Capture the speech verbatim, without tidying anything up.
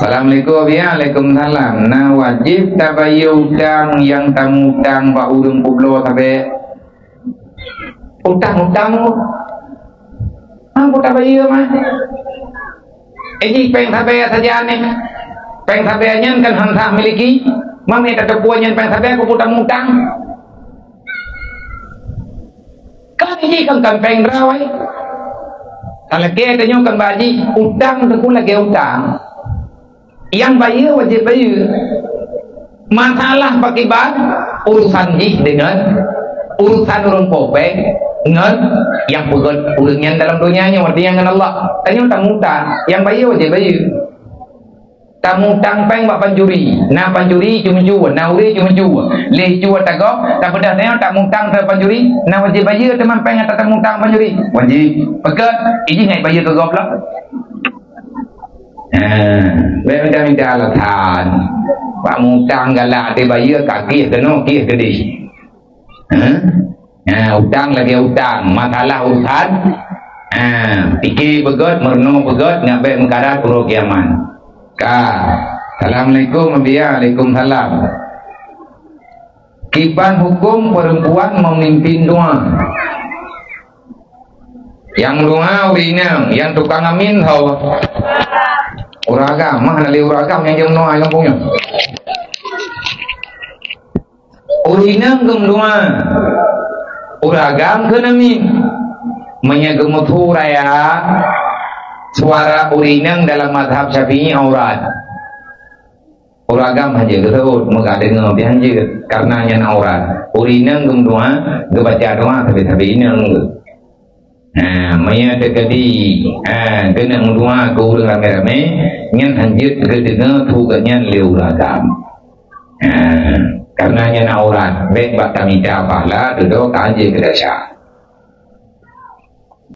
Assalamualaikum. Ya, waalaikumsalam. Na wajéb tabayeue utang nyang tamutang bak ureuëng peubloe sabé? Utang-utang. Hang peue tabayeue mah. Eh, jih péng sabé saja neh. Péng sabé nyan kan hana sah miliki. Mami tateupeue nyan péng sabé, keupeue tamutang. Kan jih kan, kan péng droe. Talakée tanyoe kan bak jih, utang teupeu lagée utang. Nyang bayeue wajéb bayeue. Masalah pakiban urusan jih deungon urusan ureuëng po péng ngon nyang peugét ureuëng nyan dalam donya nyoe, artinya ngon Allah. Tanyoe tamutang, nyang bayeue wajéb bayeue. Tamutang péng bak pancuri, na pancuri cuma jua, na uré cuma jua, lé jua tagob, tapeudah tanyoe tamutang keu pancuri, na wajéb bayeue teuma péng nyang tamutang pancuri. Wajéb. Peugét, ijih ngai bayeue keu gob lah. Ha, bék minta-minta alasan. Bak mutang galak dibayeue ka kih keunoe kih keudeh. Ha? Ha, utang lagée utang, masalah urusan. Ha, pike beugét, meurunoe beugét, nyak bék meukarat uroe kiamat. Ka. Assalamualaikum, Abiya. Waalaikumsalam. Kiban huköm perempuan memimpin doa? Nyang doa ureuëng inong, nyang tukang amin ho? Ureuëng agam, mah na lé ureuëng agam nyang jeuem doa lam kampung nyoe. Ureuëng inong geumeudoa, ureuëng agam kheun amin. Meunyoe geumeusu raya, suara ureuëng inong dalam mazhab Syafi'i aurat. Ureuëng agam hana jeuet geuseuôt, meuga deungoe pih hana jeuet, karena nyan aurat. Ureuëng inong geumeudoa, geubaca doa sabe-sabe inong geuh. Ha, meunyoe teukeudi, ha, geuneuk meudoa keu ureuëng ramé-ramé, nyan hana jeuet geudeungoe su geuh nyan lé ureuëng agam. Ha, karena nyan aurat, bék bak tamita pahala dudoe ka hana jeuet geudaca.